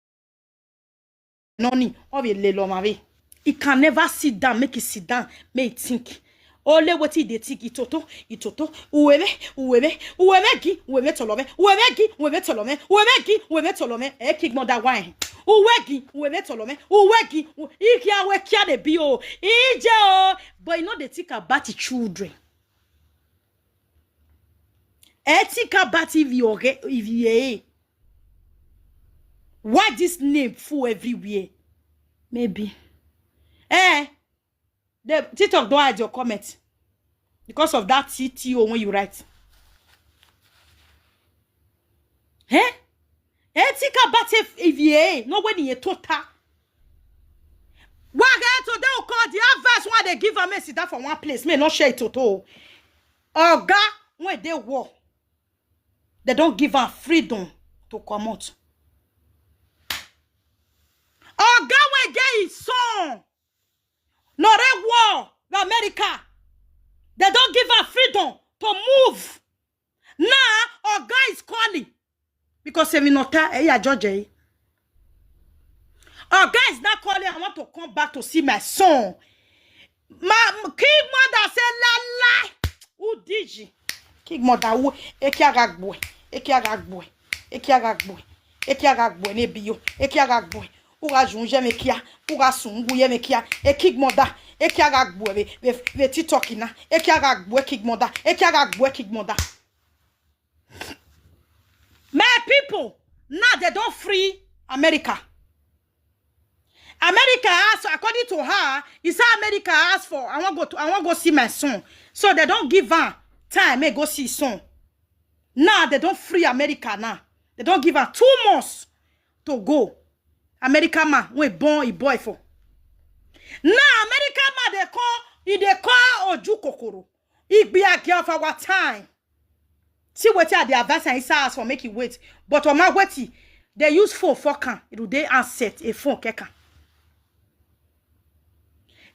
noni of a lelomave. He can never sit down, make e sit down, make e think. Only wetin e dey think, itoto, itoto, uweme, uweme, uweme gi, uweme tolome, uweme gi, uweme tolome, uweme gi, uweme tolome. A king mother wine. Uwe gi, uweme tolome, uwe gi, u-, iki awe kia dey be o, ije o. But you no dey think about the children. E think about if you okay, if you eh. Why this name full everywhere? Maybe. Eh, the TikTok don hide your comment because of that T T O when you write. Eh? E think about if, if you eh, no when you total. Why get today we call the advice why they give am, make e sit down for one place, make e no share it at all. Oga, when they war, they don't give am freedom to comot. Oga wey get his son, no re war with America. They don't give am freedom to move. Now, Oga is calling. Because if not, eh, yeah, George, eh. Oga is not calling. I want to come back to see my son. My king mother say, la la. Who did you? King mother, who? Eki agagbo. Eki agagbo. Eki agagbo. Eki agagbo ne biyo. Eki agagbo. Uga junje mekia. Uga sungu ye mekia. E king mother. Eki agagbo. Ve, ve, ve TikTok na. Eki agagbo, e king mother. Eki agagbo, e king mother. My people, now they don't free America. America ask, according to her, he said America asked for, I want go to, I want go see my son. So they don't give her time, may go see son. Now they don't free America now. They don't give her two months to go. America man, we born a boy for. Now America man, they call, he they call Oju Kokoro. He be a girl of our time. See what they advise and he say us for make it wait. But on my wait, they use phone for can. It will they answer a phone keka.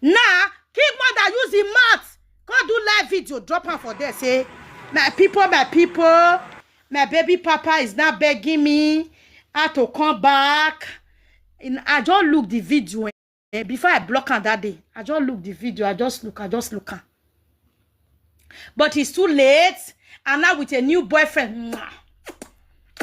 Now, king mother use the mat. Come do live video, drop am for there. Say, my people, my people, my baby papa is now begging me how to come back. And I just look the video, eh, before I block am that day. I just look the video. I just look. I just look am. But it's too late. And now with a new boyfriend. Mwah.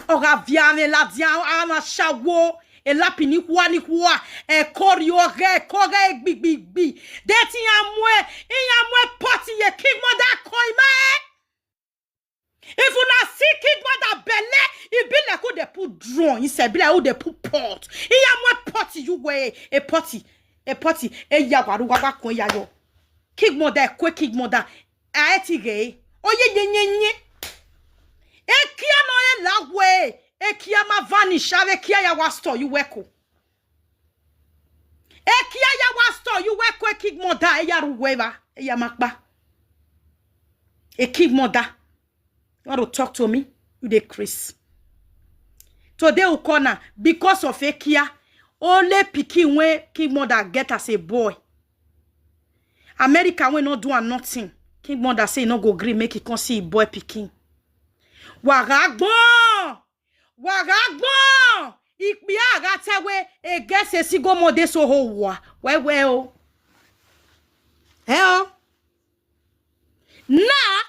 Oga viame la dia ama shawo. E lapi ni hua ni hua. E kori oge, e koge, e gbi, gbi, gbi. Deti ya mwe, ya mwe poti ye king mother koi ma, eh. If una see king mother belle, e be like who they put drone inside, be like who they put pot. E ya mwe poti you way, a poti, a poti, e ya waru wawa koi ya yo. King mother, kwe king mother. Aetige. Oye, ye, ye, ye. Ekia no e la we. Ekia ma vanish. Ave kia ya wa store you weko. Ekia ya wa store you weko, e King Mother, e ya ruweva, e ya makpa. E King Mother. You want to talk to me? You dey craze. Today we corner because of Ekia. Only pikin wey King Mother get as a boy. America wey no do am nothing. King Mother say e no go gree make e come see e boy pikin. Wàrà gbọ́n! Wàrà gbọ́n! Ìpè àrà tẹ́wé against a single mother so ho wa. Wẹ́wẹ́ o. Ẹ o. Now,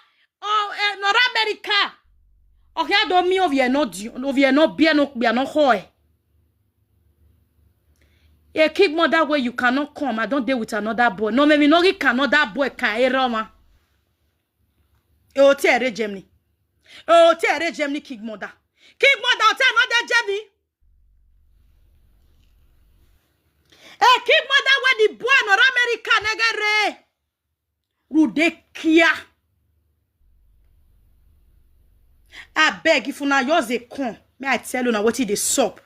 oh, eh, North America. Okay, I don't mean of your not, of your not beer no beer no hoy. A King Mother where you cannot come. I don't deal with another boy. No, maybe no can another boy can error. E o te ere Germany. E o te ere Germany King Mother. King Mother o te another Germany. E King Mother where the boy North America negere. Rudekia. Abeg, if una just dey come, may I tell una wetin dey sup.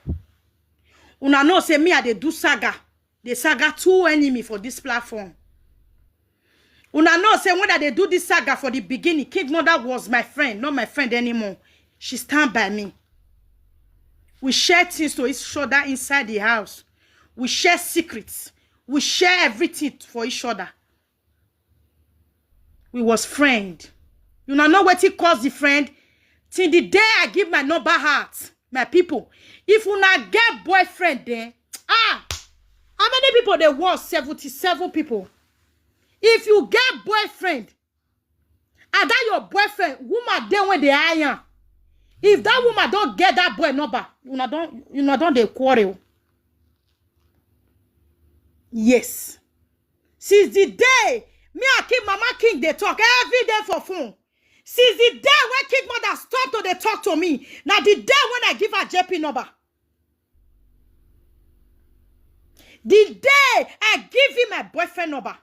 Una know say me I dey do saga. Dey saga two enemy for this platform. Una know say when I dey do this saga for the beginning, King Mother was my friend, not my friend anymore. She stand by me. We share things to each other inside the house. We share secrets. We share everything for each other. We was friend. Una know wetin cause the friend? Till the day I give my number heart, my people. If una get boyfriend, then ah, how many people dey was seventy-seven people? If you get boyfriend, and that your boyfriend, woman dey when they iron. If that woman don't get that boy number, una don't, una don't dey quarrel. Yes. Since the day me and King Mama King dey talk every day for phone. Since the day when King Mother stop to dey talk to me, na the day when I give her J P number. The day I give him my boyfriend number,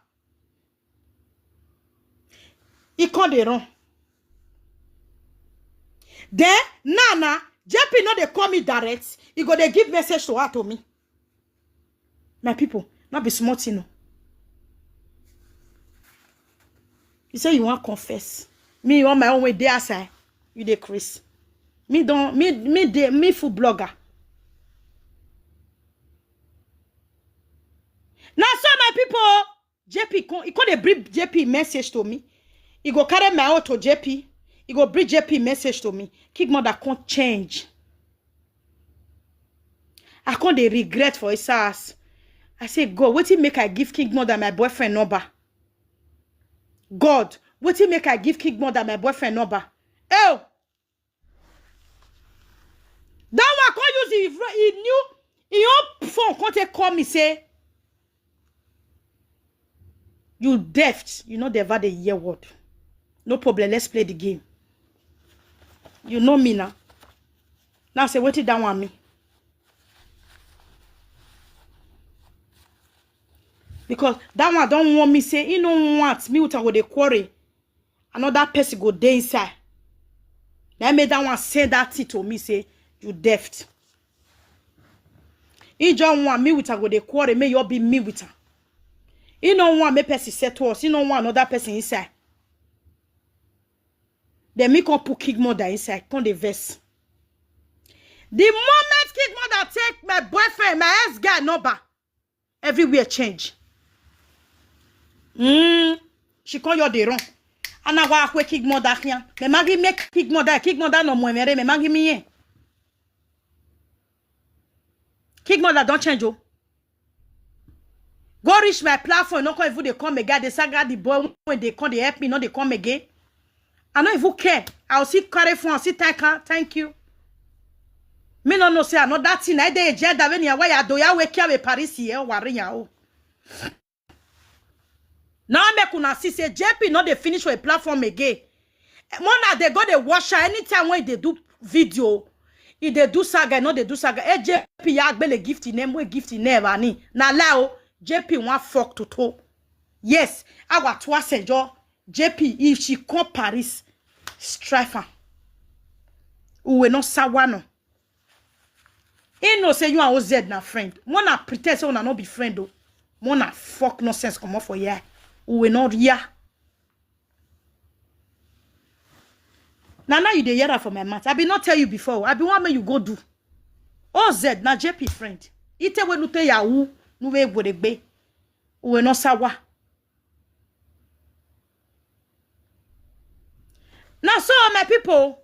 he come dey run. Then now, now, J P no dey call me direct. He go dey give message to her to me. My people, not be small thing, no. You say you want confess. Me, you want my own way there, sir. You dey craze. Me don't, me, me dey, me full blogger. Now, so my people, J P come, he come dey bring J P message to me. He go carry my own to J P. He go bring J P message to me. King Mother come change. I come dey regret for his ass. I say, God, wetin make I give King Mother my boyfriend number? God, wetin make I give King Mother my boyfriend number? Oh! That one come use him, him new, him own phone come take call me say, you deaf, you no dey ever dey hear word. No problem, let's play the game. You know me now. Now say, wetin that one mean? Because that one don't want me say, he no want me with a go dey quarrel. Another person go dey inside. Now make that one send that thing to me say, you deaf. He just want me with a go dey quarrel, may you be me with her. He no want me person settle us. He no want another person inside. Then me come put King Mother inside, come dey vex. The moment King Mother take my boyfriend, my ex guy number, everywhere change. Mm. She come your dey run. And now I King Mother here. Me magi make King Mother, King Mother no more mere, me magi me here. King Mother don't change, oh. Go reach my platform, no come even dey come again. Dey saga the boy when they come, they help me, no dey come again. I no even care. I'll see carry phone, I'll see thank her, thank you. Me no know say another thing. I dey agenda when you why I do ya wake up a Paris here, worry ya oh. Now make una see say J P no dey finish for a platform again. Mona dey go dey watch her anytime when they do video. He dey do saga, no dey do saga. Eh, J P ya gbele gift name, we gift name ani. Na lie o, J P wan fuck to to. Yes, our twa sejo. J P, if she come Paris, strife am. Uwe no sawa no. He know say you and O Z na friend. Mona pretend say una no be friend o. Mona fuck nonsense comot for here. Uwe no ya. Na now you dey hear am for my mouth. I bin not tell you before. I bin wan make you go do. O Z na J P friend. Ite we nute yawu nuwe gweregbe. Uwe no sawa. Now so my people,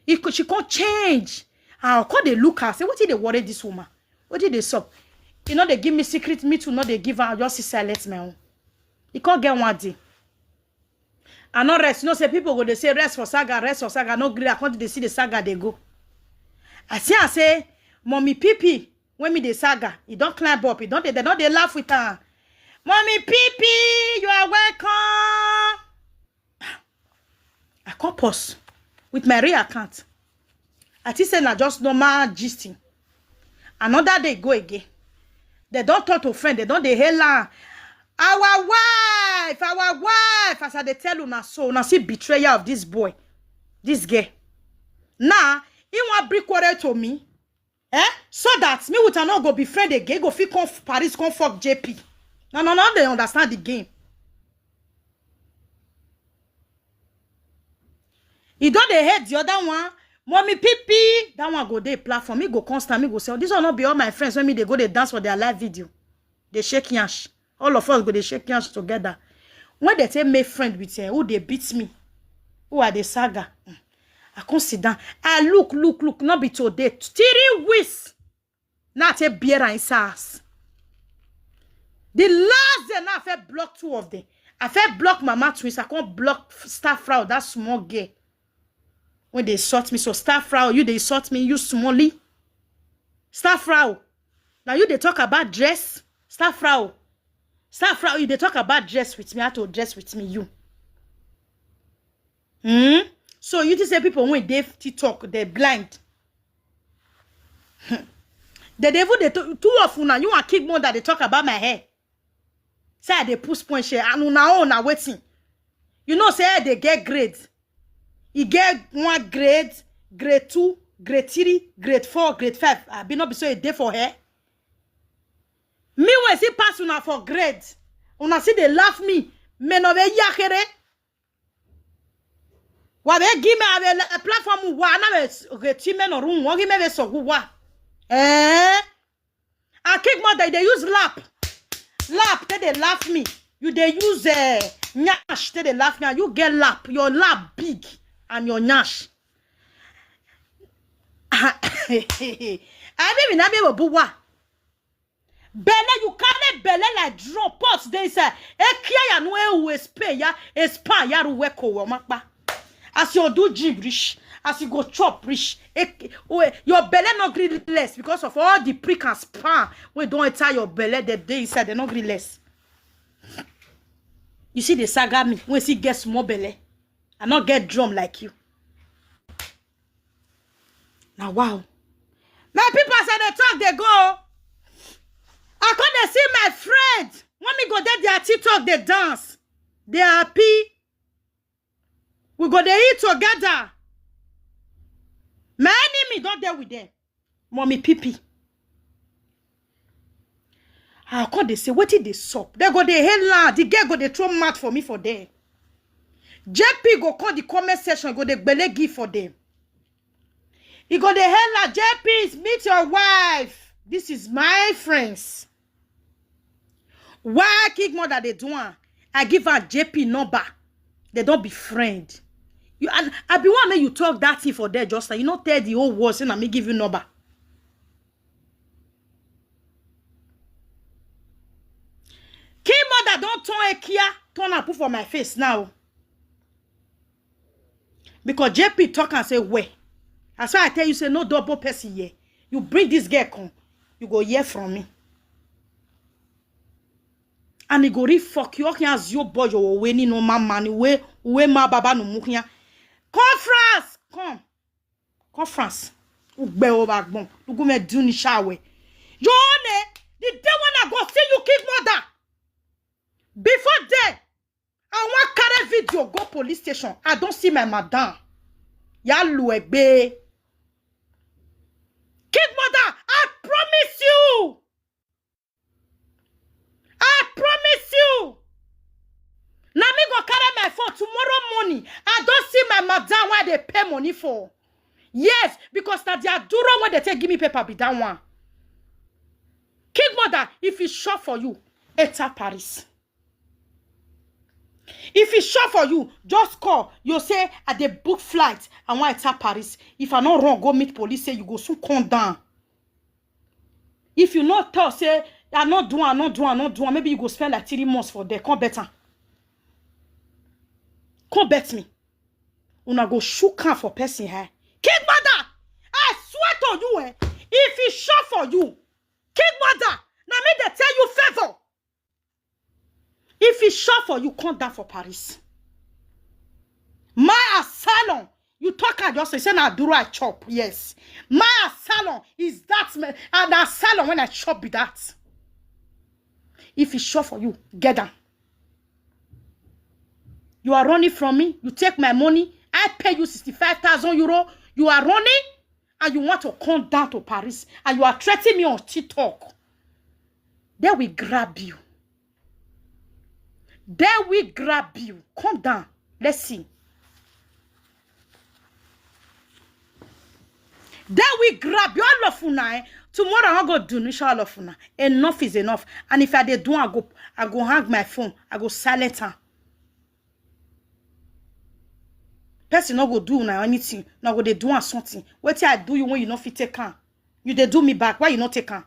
he could, she can't change. I come dey look her, say, "What did they worry this woman? What did they sup?" You know, they give me secret, me too, no, they give her, just say, "Let's my own." He can't get one day. I no rest. You know, say people go, they say, "Rest for saga, rest for saga." No gree, I come to dey see the saga, they go. I see, I say, "Mommy P P," when me the saga, he don't climb up, he don't, they, they don't, they laugh with her. "Mommy P P, you are welcome." I come pause with my real account. I think say na just normal gisting. Another day go again. They don't talk to friend. They don't, they hail her. "Our wife, our wife." As I dey tell una so, una see betrayal of this boy, this girl. Now, he want bring quarrel to me. Eh? So that me with her no go be friend again. Go fit come Paris, come fuck J P. No, no, no, they understand the game. He don't, they hate the other one. "Mommy P P," that one go dey platform. Me go constant, me go say, "Oh, this one not be all my friends when me they go, they dance for their live video. They shake yansh. All of us go, they shake yansh together." When they take me friend with her, who they beat me, who are the saga? Mm. I come sit down. I look, look, look, not be today. Three weeks. Now I take beer and sass. The last day, now I fẹ́ block two of them. I fẹ́ block Mama Twins. I can't block Star Frau, that small girl. When they insult me, so Star Frau, you they insult me, you smallie. Star Frau. Now you they talk about dress. Star Frau. Star Frau, you they talk about dress with me, how to dress with me, you. Hmm? So you just say people when they TikTok, they're blind. They, they even, they two of una, you and King Mother, they talk about my hair. Say I dey push point share, and una own na wetin? You know say they get grade. You get one grade, grade two, grade three, grade four, grade five. I be not be so a day for her. Me when see pass una for grade, una see they laugh me. Me no be yakere. Wa be give me a platform wa na be reti me no room. Wa give me be so wa. Eh? A King Mother, they use lap. Lap, they, they laugh me. You they use uh, nyash, they, they laugh me. And you get lap. Your lap big and your nyash. I mean, I mean, buwa. Belle, you carry belle like drum pot dey inside. Ekia ya no e we spare ya, e spa ya ru we ko wo mapa. As you do gym rich, as you go chop rich, e, we, your belle no gree less because of all the prick and span wey don enter your belle, they dey inside, they no gree less. You see the saga me, when see get small belle, I not get drum like you. Now wow. My people, as I dey talk, they go. I come dey see my friend. When me go there, their TikTok, they dance. They happy. We go dey eat together. My enemy don't there with them. Mommy P P. I come dey say, "Wetin dey sup?" They go dey hail her. The girl go dey throw mat for me for there. J P go call the comment section, go dey gbele give for them. He go dey hail her, "J P, meet your wife. This is my friends." Why King Mother dey do am? I give her J P number. They don't be friend. You and I be one make you talk that thing for there just now. You not tell the whole world, say na me give you number. King Mother don't turn a kia, turn and put for my face now. Because J P talk and say, "Where?" That's why I tell you, say, "No double person here. You bring this girl come, you go hear from me." And he go re fuck you. Okay, as your boy, your way, ni no man, man, way, way, ma baba, no mukia. Come, France, come. Come, France. Ugbe o bagbon. Lugu me do ni shawe. Your honor, the day when I go see you, King Mother. Before day, video go police station. I don't see my madam. Ya luegbe. Kid mother, I promise you. I promise you. Now me go carry my phone tomorrow morning. I don't see my madam where they pay money for. Yes, because na their duro when they take give me paper be that one. Kid mother, if it's sure for you, enter Paris. If it's sure for you, just call. You say, "I dey book flight. I want enter Paris. If I not wrong, go meet police. Say you go soon come down." If you not tell, say, "I not do, I not do, I not do," maybe you go spend like three months for there. Come better. Come bet me. Una go shook am for person hair. Kid mother, I swear to you, eh, if it's sure for you, kid mother, now me they tell you favor. If it's sure for you, come down for Paris. My asylum, you talk at just say na duro I chop. Yes, my asylum is that, and asylum when I chop be that. If it's sure for you, get down. You are running from me. You take my money. I pay you sixty-five thousand euro. You are running and you want to come down to Paris and you are threatening me on TikTok. They will grab you. They will grab you. Come down. Let's see. They will grab you, all of una. Eh? Tomorrow I go do this, all of una. Enough is enough. And if I dey do, I go, I go hang my phone. I go silent am. Person no go do una anything. No go dey do am something. Wetin I do you when you no fit take am? You dey do me back. Why you no take am?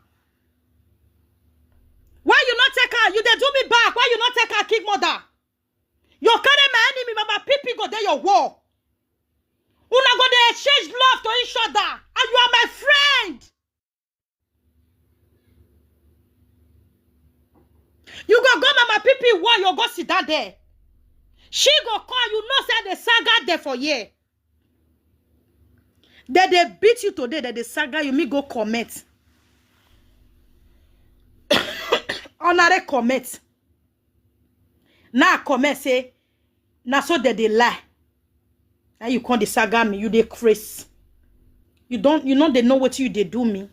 Why you no take am? You dey do me back. Why you no take am, kid mother? You carry my enemy, mama. People go there your war. Una go dey exchange love to each other, and you are my friend. You go go mama people war, you go sit down there. She go call you, no say the saga there for here. Then they beat you today, that the saga you me go comment. Honorary comment. Now comment say, "Now so that they lie." Now you come the saga me, you dey craze. You don't, you know they know what you dey do me.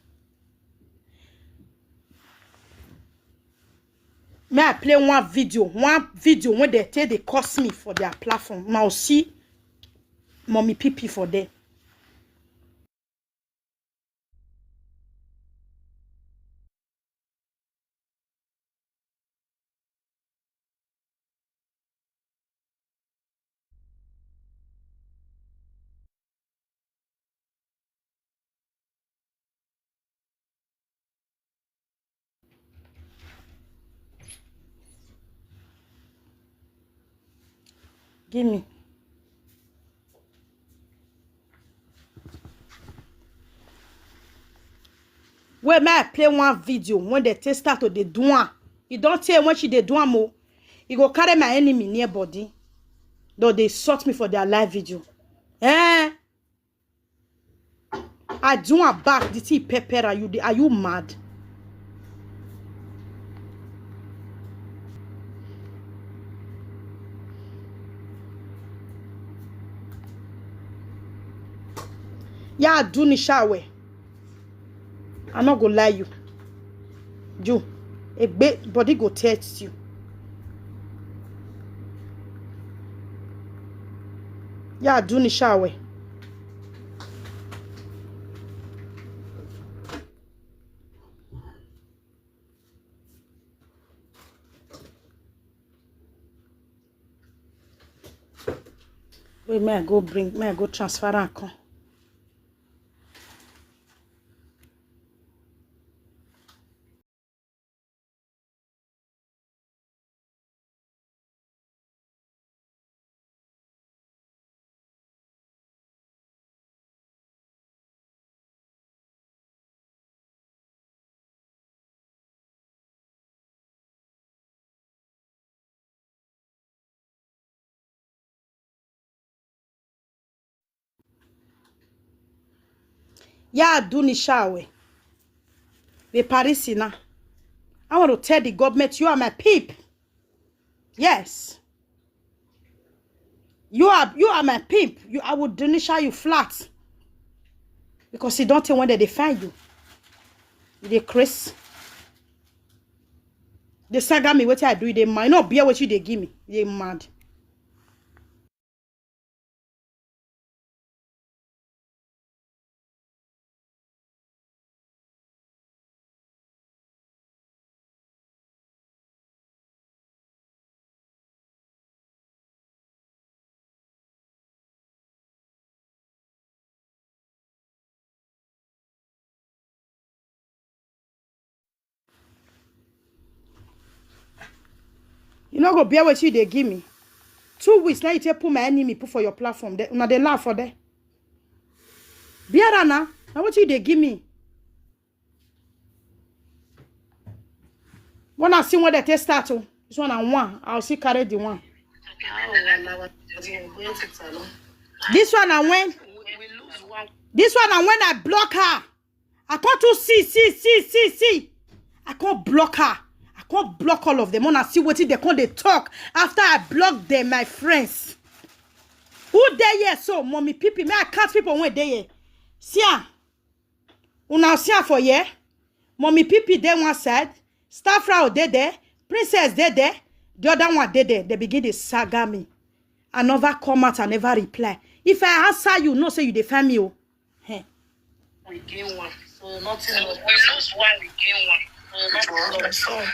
May I play one video, one video when they tell they curse me for their platform. Now see, mommy P P for them. Give me. Where may I play one video when they tell start to the do am? You don't tell when she dey do am o. You go carry my enemy near body. Though they sought me for their live video. Eh? I do am back. The thing pepper. Are you, are you mad? Yeah, do ni shower. I no go lie you. You, a big body go test you. Yeah, do ni shower. Wait, may I go bring, may I go transfer and come. Yeah, do ni shower. The Paris now. I want to tell the government you are my peep. Yes. You are you are my pimp. You I will denisha you flat. Because you don't think when they find you. You dey craze. They saga me what I do, they mind. No beer what you they give me. They mad. You no go bear what you they give me. Two weeks now you take put my enemy put for your platform. Now they laugh for there. Bear na. Now what you they give me? When I see when they take start, oh, this one and one. I'll see carry the one. This one and when this one and when I block her, I can't to see, see, see, see, see. I can't block her. I can't block all of them. When I see what they can't they talk after I block them, my friends. Who there here? So, mommy, people, may I catch people when they here? See, ah, una see am for here. Mommy P P dey one side, Starfrau dey there, Princess dey there, the other one dey there. They begin to saga me. I never come out, I never reply. If I answer you, no say you dey find me. Oh. Hey. We gain one, so nothing. We lose one, we gain one. So nothing.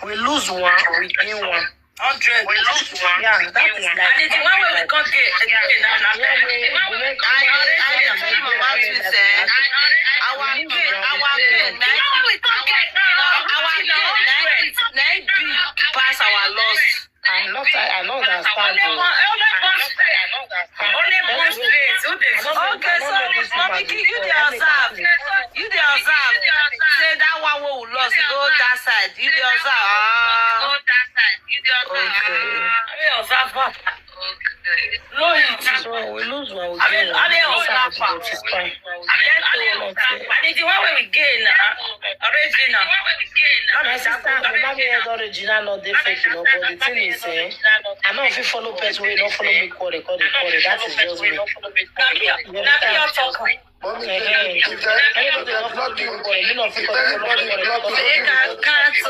We lose one, we gain one. Hundred. We lose one. Yeah, that is like and the one wey we come get again now na I I dey tell you about you sef. Our pain, our pain na our pain na big pass our loss. I not I, I not understand. Only one straight. Okay, so mommy, you dey observe. You dey observe. Say that one wey we lost go that side. You dey observe. Ah. Okay. No hit. So we lose one. We gain one. It's fine. And the one wey we gain, uh, original. My sister, the man here don original, not the fake, you know. But the thing is, eh, I know if you follow person wey no follow me quarrel, quarrel, quarrel. That is just me. Na me, na me you talk. Mommy, if they, if they block you, if anybody block you, go give the person.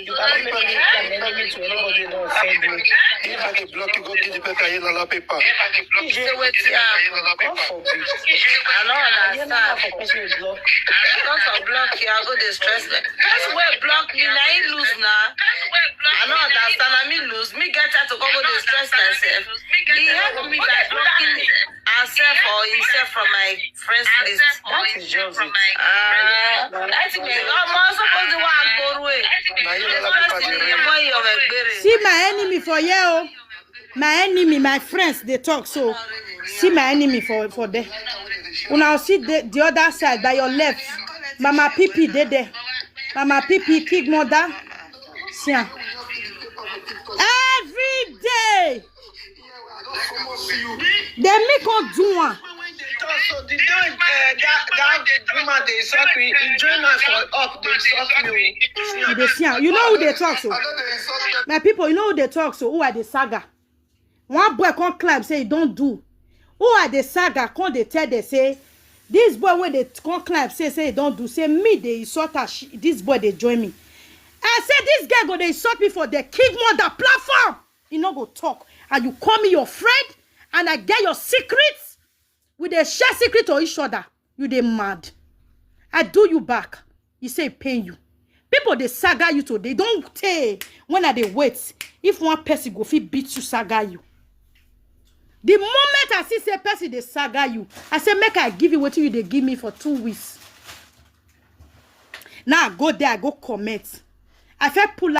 You cannot make me an enemy to anybody, no offend me. If I dey block you, go give the person a yellow paper. Say wetin happen? God forbid. I no understand. Because I block you, I go dey stress me. Person wey block me, na him lose na. I no understand. Na me lose. Me get her to come go dey stress myself. He help me by blocking herself or himself from my friends list. That is just it. Ah, I think omo suppose the one go away. Na you know that person dey read. See my enemy for here, oh. My enemy, my friends, they talk. So see my enemy for for there. Una see the, the other side by your left. Mama P P dey there. Mama P P, King Mother. See am. Every day. Dem make am do am. So the time, uh, that, that woman dey insult me, he join am for up, dey insult me. You dey see am. You know who dey talk so? My people, you know who dey talk so? Who are the saga? One boy come climb say he don do. Who are the saga? Come dey tell them say this boy wey dey come climb say say he don do. Say me dey insult her. She, this boy dey join me. I say this girl go dey insult me for the King Mother platform. He no go talk. And you call me your friend, and I get your secrets. We dey share secret to each other. You dey mad. I do you back. You say e pain you. People dey saga you today. Don't tey when I dey wait. If one person go fit beat you, saga you. The moment I see say person dey saga you, I say make I give you wetin you dey give me for two weeks. Now I go there, I go comment. I fit pull